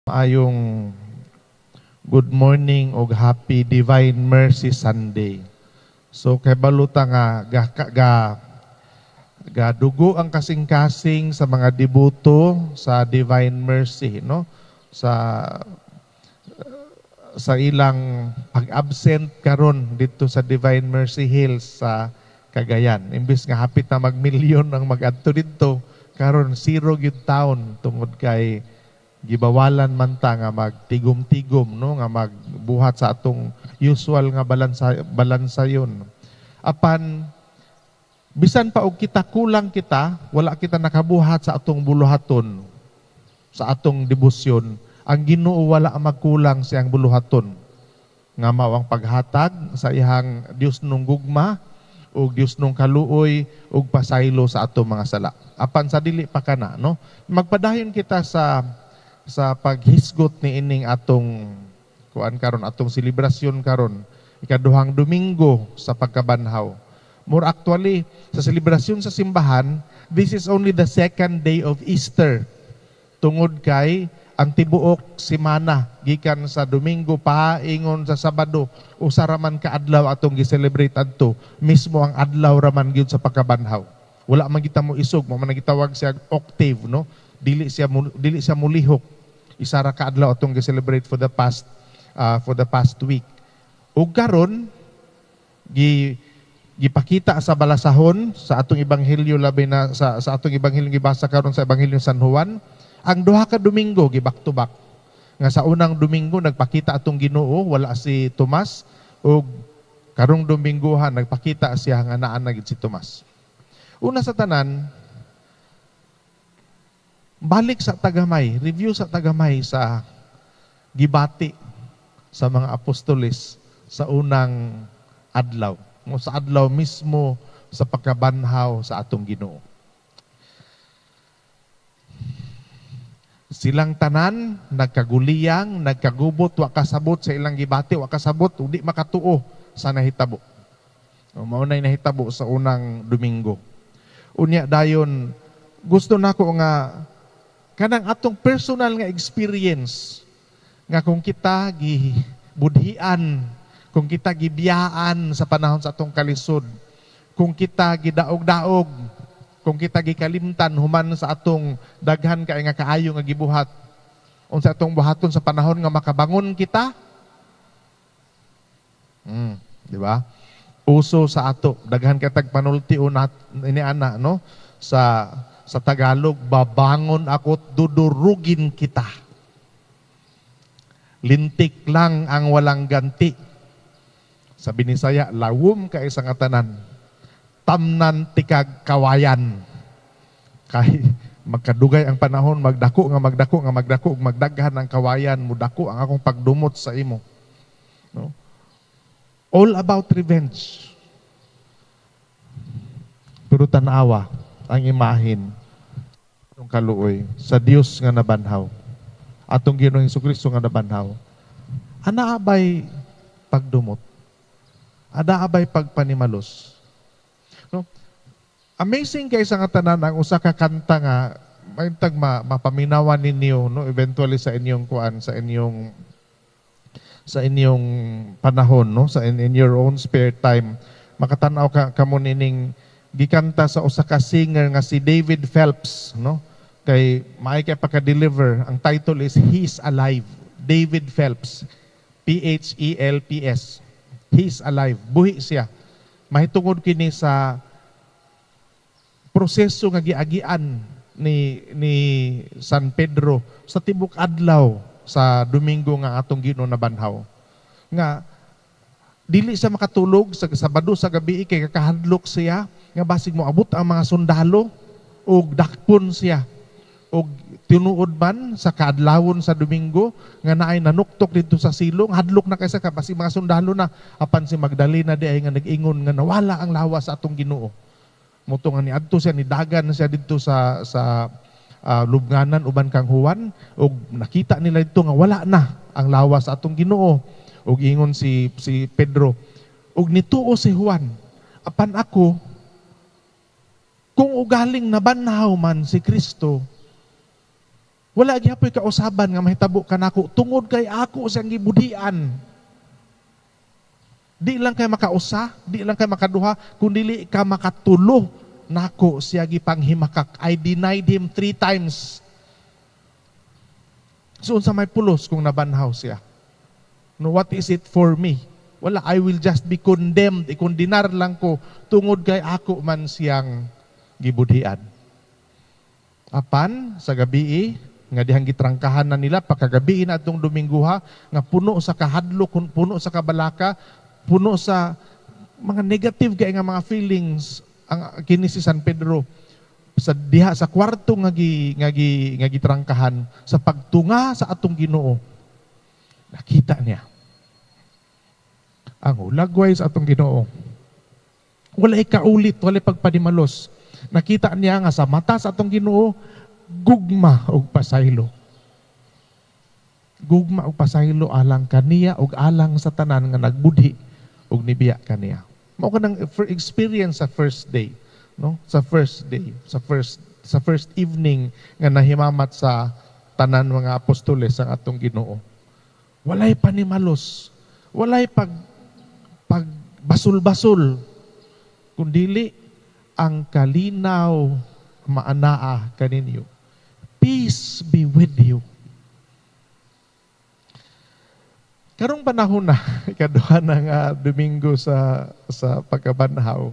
Maayong good morning og happy Divine Mercy Sunday. So kay baluta nga ga, ga, ga dugo ang kasing-kasing sa mga deboto sa Divine Mercy, no, sa ilang pag-absent karon dito sa Divine Mercy Hills sa Cagayan. Imbis nga hapit na magmilyon ang mag-adto didto, karon zero gyud taon tungod kay gibawalan man ta nga magtigom-tigom, no, nga magbuhat sa atong usual nga balansayon. Apan bisan pa og kita kulang kita, wala kita nakabuhat sa atong buluhaton, sa atong debosyon, ang Ginoo wala magkulang sa iyang buluhaton nga mao ang paghatag sa iyang Dios nung gugma ug Dios nung kaluoy ug pasaylo sa atong mga sala. Apan sa dili pa kana, no, magpadayon kita sa paghisgot ni ining atong kuan karon, atong selebrasyon karon, ikaduhang Domingo sa pagkabanhaw. More actually, sa selebrasyon sa simbahan, this is only the second day of Easter tungod kay ang tibuok semana gikan sa Domingo paingon sa Sabado, usa ra man ka adlaw atong gi-celebrate adto, mismo ang adlaw ra man gyud sa pagkabanhaw. Wala man kita mo isog, mo man gitawag siya octave, no, dili siya mulihok. Isa ra ka adlaw atong gi-celebrate for the past week. Ug karon gipakita sa balasahon sa atong ebanghelyo, labi na sa atong ebanghelyo gibasa karon, sa Ebanghelyo San Juan, ang duha ka Domingo gi back to back. Nga sa unang Domingo nagpakita atong Ginoo, wala si Tomas, ug karong Dominggohan nagpakita siya nga naa na gid si Tomas. Una sa tanan, balik sa ta gamay, review sa ta gamay sa gibati sa mga apostoles sa unang adlaw. Mo sa adlaw mismo sa pagkabanhaw sa atong Ginoo. Silang tanan nagkaguliyang, nagkagubot, wa kasabot sa ilang gibati, wa kasabot, di makatuo sa nahitabo. O, mao nay nahitabo sa unang Domingo. Unya dayon gusto nako nga kanang atong personal nga experience nga kung kita gibudhian, kung kita gibiyaan sa panahon sa atong kalisod, kung kita gidaog-daog, kung kita gikalimtan human sa atong daghan kay nga kaayo nga gibuhat, unsa atong buhaton sa panahon nga makabangon kita? Di ba? Uso sa ato, daghan kay tag panulti o nat, ini ana, no, sa Tagalog, "Babangon ako't dudurugin kita." "Lintik lang ang walang ganti." Sa Binisaya, "Lawom kay sa tanan." "Tamnan tikag kawayan." Kay magkadugay ang panahon, magdako nga magdako nga magdako ug magdaghan ang kawayan, mudako ang akong pagdumot sa imo. No? All about revenge. Pero tanawa ang imahin ng kaluoy sa Dios nga nabanhaw. Atong Ginoong Kristo nga nabanhaw. Ana abay pagdumot? Ana abay pagpanimalos? No? Amazing kay sa nga tanan ang usa ka kanta nga maintag mapaminawan ninyo, no, eventually sa inyong kuan, sa inyong panahon, no, sa in your own spare time, makatan-aw ka kamo nining gikanta sa usa ka singer nga si David Phelps, no, kay maay kay pagka-deliver. Ang title is "He's Alive." David Phelps, P H E L P S, "He's Alive," buhi siya, mahitungod kini sa proseso nga giagian ni San Pedro sa tibok adlaw sa Domingo nga atong Ginoo nabanhaw. Nga dili siya makatulog sa Sabado sa gabi kay kakahadlok siya nga basig moabot ang mga sundalo ug dakpon siya. Og tinuod man sa kaadlawon sa Domingo nga naay nanuktok didto sa silong, hadlok na kay sa basig mga sundalo na, apan si Magdalena di ay nga nag-ingon nga nawala ang lawas sa atong Ginoo. Mao to nga niadto siya, nidagan siya didto sa lubnganan uban kang Juan ug nakita nila didto nga wala na ang lawas sa atong Ginoo. Ug ingon si Pedro ug nituo si Juan, "Apan ako, kung ugaling nabanhaw man si Kristo, Wala gyapoy kausaban nga mahitabo kanako tungod kay ako siyang gibudhian. Di lang kay makausa, di lang kay makaduha, kundi ka makatulo nako siya gipanghimakak. I denied him three times. So unsa may pulos kung nabanhaw siya? No, what is it for me? Wala, I will just be condemned. Ikondenar lang ko tungod kay ako man siyang gibudhian. Apan sa gabii nga dihang gitrangkahan na nila pakagabii na atong Domingguha nga puno sa kahadlok, puno sa kabalaka, puno sa mga negative kay nga mga feelings ang kini si San Pedro sa diha sa kwarto nga gitrangkahan. Sa pagtunga sa atong Ginoo, nakita niya ang hulagway sa atong Ginoo. Wala kaulit, wala pagpanimalos. Nakita niya nga sa mata sa atong Ginoo, gugma ug pasaylo. Gugma ug pasaylo alang kaniya ug alang sa tanan nga nagbudhi ug nibiya kaniya. Mao kanang experience sa first day, no? Sa first day, sa first evening nga nahimamat sa tanan mga apostoles ang atong Ginoo. Walay panimalos, walay pag basol-basol, kundili ang kalinaw maanaa kaninyo. Peace be with you. Karong panahon na, ikaduha na nga Domingo sa pagkabanhaw,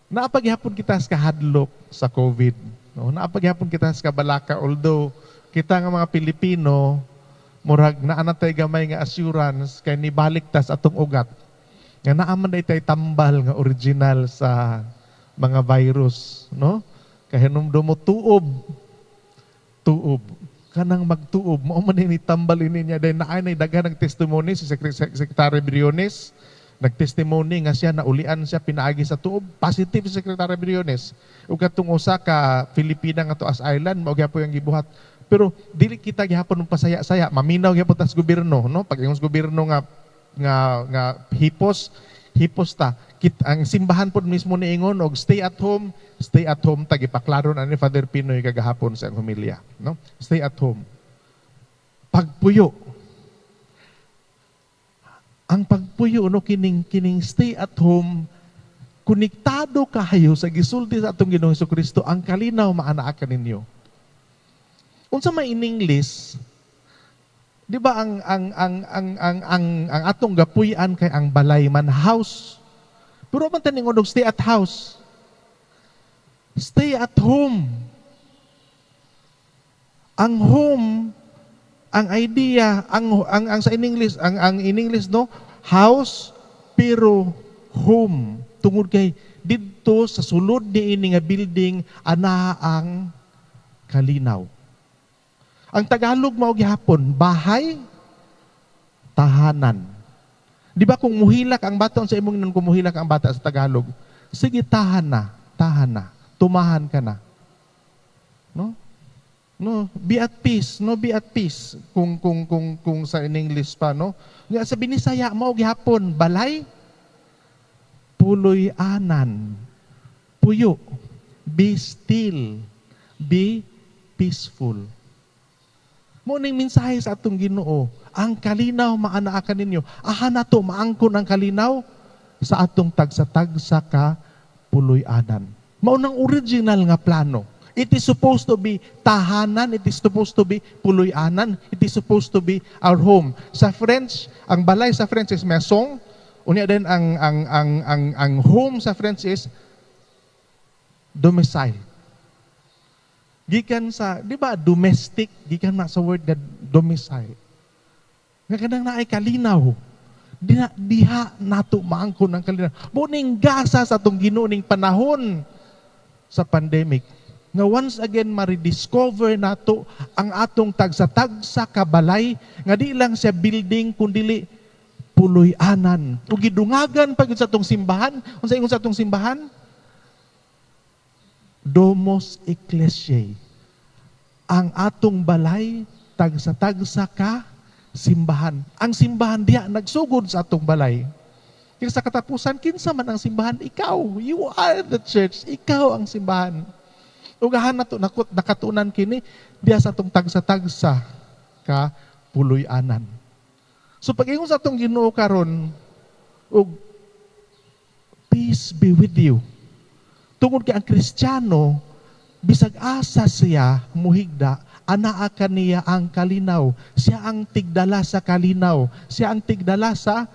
naa pa gihapon kita sa kahadlok sa COVID. No? Naa pa gihapon kita sa kabalaka, although kita nga mga Pilipino, murag naa na tay gamay nga assurance kay nibalik tas atong ugat. Nga naa man tay tambal nga original sa mga virus, no? Kay hinumdum mo tuob. Tuob. Kanang magtuob, mao man ni tambal ini niya dahil naay nay daghan ng testimony si Secretary Briones, nagtestimony nga siya naulian siya pinaagi sa tuob, positive si Secretary Briones. Ug katong usa ka Filipina nga to as island, mao gyapon yung gibuhat. Pero dili kita gihapon ng pasaya-saya, maminaw gyapon tas gobyerno, no? Pag ingon sa gobyerno nga hipos, hipos ta. Kit, ang simbahan pod mismo niingon og stay at home, stay at home ta. Gipaklaro na ni Father Pinoy kagahapon sa homilya, no? Stay at home. Pagpuyo. Ang pagpuyo, no, kining stay at home konektado kayo sa gisulti sa atong Ginoong Kristo, ang kalinaw maanaa kaninyo. Unsa may in English? Di ba ang atong gapuy-an kay ang balay man, house? Pero man taning og stay at house. Stay at home. Ang home, ang idea, ang sa in English, ang in English, no, house pero home tungod kay didto sa sulod ni ini nga building ana ang kalinaw. Ang Tagalog mao gihapon bahay, tahanan. Di ba kung muhilak ang bata sa imong inon, kung muhilak ang bata sa Tagalog, sige, tahan na, tahan na, tumahan ka na. No? No, be at peace, no, be at peace. Kung sa in English pa, no? Nga sa Binisaya mao gihapon balay, puloy-anan, puyo, be still, be peaceful. Mao ning mensahe sa atong Ginoo, ang kalinaw maanaa kaninyo. Aha nato maangkon ang kalinaw sa atong tagsa-tagsa ka puloy-anan. Mao nang original nga plano. It is supposed to be tahanan, it is supposed to be puloy-anan, it is supposed to be our home. Sa French, ang balay sa French is maison. Unya din ang home sa French is domicile. Gikan sa, di ba, domestic, gikan na sa word nga domicile. Nga kanang naay kalinaw. Diha nato maangkon ang kalinaw. Mao ning gasa sa atong Ginoo ning panahon sa pandemic. Nga once again ma-rediscover nato ang atong tagsa-tagsa kabalay nga di lang siya building kundili puloy-anan. Ug gidungagan pa gyud sa atong simbahan. Unsa ingon sa atong simbahan? Domus Ecclesiae. Ang atong balay tagsa-tagsa ka simbahan. Ang simbahan diha nagsugod sa atong balay. Kaya sa katapusan, kinsa man ang simbahan? Ikaw. You are the church. Ikaw ang simbahan. Ugahan nato nakut nakatunan kini diha sa atong tagsa-tagsa ka puloy-anan. So pag-ingon sa atong Ginoo karon og "Peace be with you." Tungod kay ang Kristiyano, bisag asa siya muhigda, anaa kaniya ang kalinaw. Siya ang tigdala sa kalinaw. Siya ang tigdala sa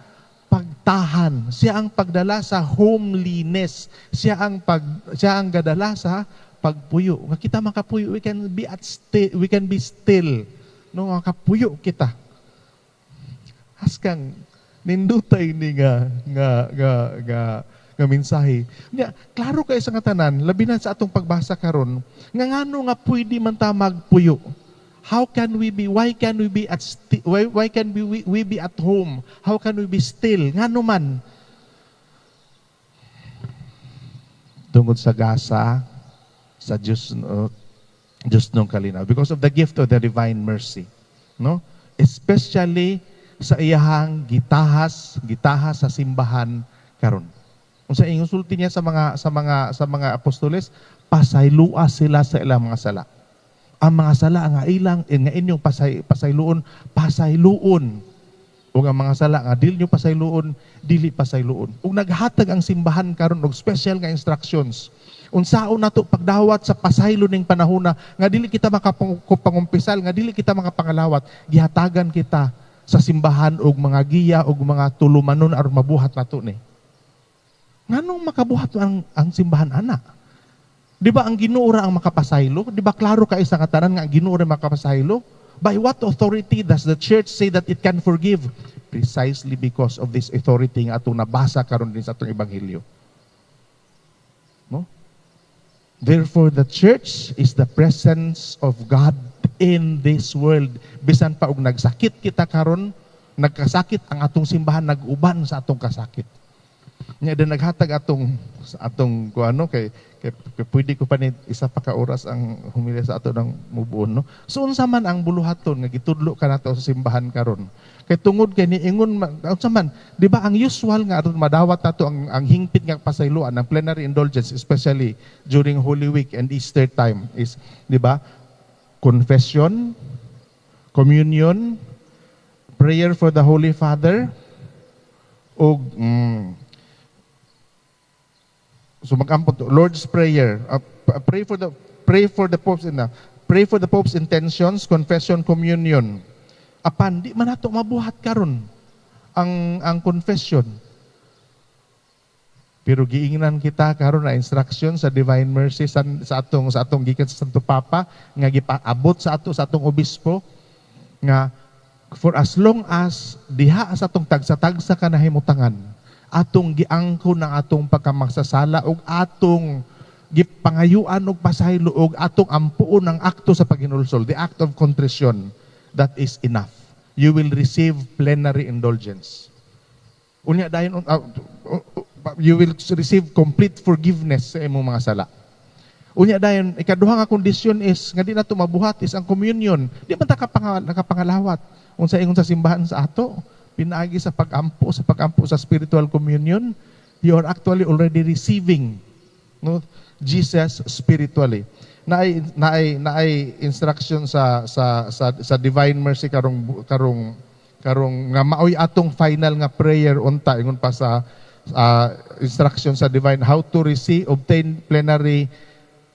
pagtahan. Siya ang pagdala sa homeliness. Siya ang gadala sa pagpuyo. Nga kita makapuyo, we can be still. No, makapuyo kita. Haskang nindutay ni nga mensahe. Nya, klaro kay sa nga tanan, labi na sa atong pagbasa karon, nga ngano nga pwede man ta magpuyo. How can we be, why can we be at why can we be at home? How can we be still? Ngano man? Tungod sa gasa sa Diyos, no, Diyos nung kalinaw. Because of the gift of the divine mercy. No? Especially sa iyahang gitahas sa simbahan karon. Unsa ingon sulti niya sa mga apostoles, pasaylua sila sa ilang mga sala. Ang mga sala nga ilang nga inyong pasayloon, pasayloon. Ug ang mga sala nga dili nyo pasayloon, dili pasayloon. Ug naghatag ang simbahan karon og special nga instructions. Unsaon nato pagdawat sa pasaylo ning panahona nga dili kita makapangumpisal, nga dili kita makapangalawat, gihatagan kita sa simbahan og mga giya og mga tulumanon aron mabuhat nato ni. Nganong makabuhat ang simbahan ana? Di ba ang Ginoo ra ang makapasaylo? Di ba klaro kay sa katanan nga ang Ginoo ra makapasaylo? By what authority does the church say that it can forgive? Precisely because of this authority nga atong nabasa karon din sa atong ebanghelyo. No? Therefore, the church is the presence of God in this world. Bisan pa og nagsakit kita karon, nagkasakit ang atong simbahan, nag-uban sa atong kasakit. Nya din naghatag atong sa atong kuano kay pwede ko pa ni isa pa ka oras ang humilya sa ato ng mubuon, no. So unsa man ang buluhaton nga gitudlo kanato sa simbahan karon? Kay tungod kay niingon unsa man, di ba ang usual nga aron madawat nato ang hingpit nga pasayloan, ang plenary indulgence, especially during Holy Week and Easter time, is, di ba, confession, communion, prayer for the Holy Father ug so magampo to, Lord's Prayer, pray for the Pope's intentions, confession, communion. Apan di man nato mabuhat karon ang confession. Pero giingnan kita karon na instruction sa Divine Mercy sa atong gikan sa Santo Papa nga gipaabot sa ato sa atong obispo nga for as long as diha sa atong tagsa-tagsa ka nahimutangan, atong giangkon ang atong pagkamagsasala ug atong gipangayuan og pasaylo ug atong ampuon ang akto sa paghinulsol, the act of contrition, that is enough. You will receive plenary indulgence. Unya dayon you will receive complete forgiveness sa imong mga sala. Unya dayon, ikaduha nga kondisyon is nga di nato mabuhat is ang communion. Di man ta nakapangalawat unsa ingon sa simbahan sa ato, pinaagi sa pagampo sa spiritual communion, you are actually already receiving, no, Jesus spiritually. Naay instruction sa Divine Mercy karong karong karong nga maoy atong final nga prayer unta. Ingon pa sa instruction sa Divine, how to receive obtain plenary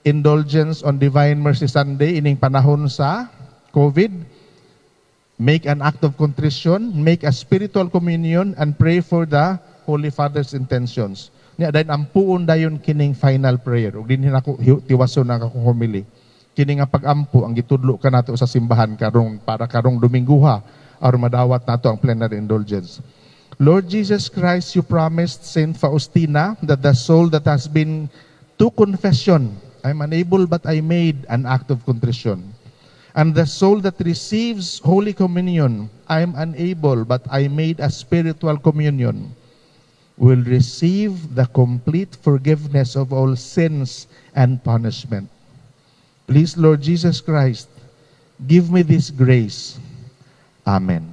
indulgence on Divine Mercy Sunday ining panahon sa COVID: make an act of contrition, make a spiritual communion, and pray for the Holy Father's intentions. Nya dayon ampuon dayon kining final prayer. Ug dinhi nako tiwason ang akong homily. Kini nga pagampo ang gitudlo kanato sa simbahan karong para karong Dominguha aron madawat nato ang plenary indulgence. Lord Jesus Christ, you promised Saint Faustina that the soul that has been to confession, I'm unable but I made an act of contrition. And the soul that receives Holy Communion, I'm unable but I made a spiritual communion, will receive the complete forgiveness of all sins and punishment. Please, Lord Jesus Christ, give me this grace. Amen.